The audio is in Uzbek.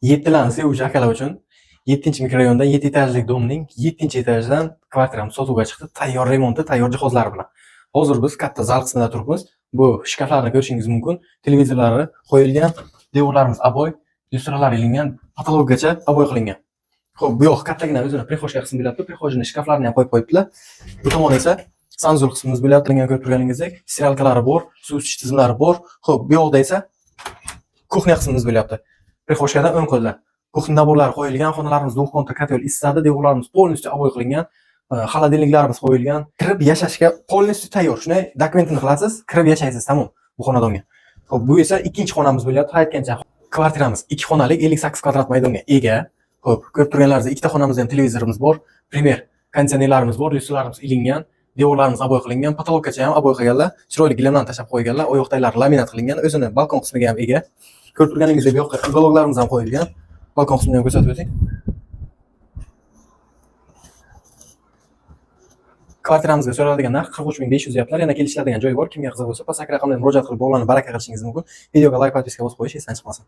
Yettilarni sevuvchi akalar uchun 7-mikrorayonda 7 etajli domning 7-etajidan kvartiramiz sotuvga chiqdi. Tayyor remonti, tayyor jihozlari bilan. Hozir biz katta zal qismida turibmiz. Bu shkaflarni ko'rishingiz mumkin. Televizorlari qo'yilgan, devorlarimiz обои, lyustralar ilingan, потолок gacha обои qilingan. Xo'p, bu yoq kattagina o'zini прихожка qismi bo'lyapti. Прихожий ni shkaflarini ham qo'yib qo'yibdilar. Bu tomon esa санузел qismimiz bo'lyapti. Qilingan, ko'rib turganingizdek, стиралка lari bor, suv isitish tizimlari bor. Xo'p, bu yoqda esa кухня qismimiz bo'lyapti. Прихожка dan o'ng qo'lda. Кухня набор lari qo'yilgan, xonalarimiz двухконтур котёл isitadi, devorlarimiz полностью обои qilingan, холодильник larimiz qo'yilgan. Kirib yashashga полностью tayyor. Shunday dokumentini qilasiz, kirib yashaysiz, tamom bu xonadonga. Xo'p, bu esa ikkinchi xonamiz bo'lyapti. Aytgancha, kvartiramiz ikki xonalik, 58 kvadrat maydonga ega. Xo'p, ko'rib turganlaringizdek, ikkita xonamizda ham televizorimiz bor, Premier konditsionerlarimiz bor, lyustralarimiz ilingan, devorlarimiz обои qilingan, потолок gacha ham обои qilganlar, chiroyli gilamlarni tashlab qo'yganlar, oyoqtaglari laminat qilingan, o'zini balkon qismiga ham ega. Ko'rib turganingizdek, bu yoqqa уголок larimiz ham qo'yilgan. Balkon qismini ham ko'rsatib o'ting. Kvartiramizga so'raladigan narx 43 500 deyaptilar. Yana kelishiladigan joyi bor. Kimga qiziq bo'lsa, pastdagi raqamlarga murojaat qilib, bog'lanib, baraka qilishingiz mumkin. Videoga layk, подписка bosib qo'yish esdan chiqmasin.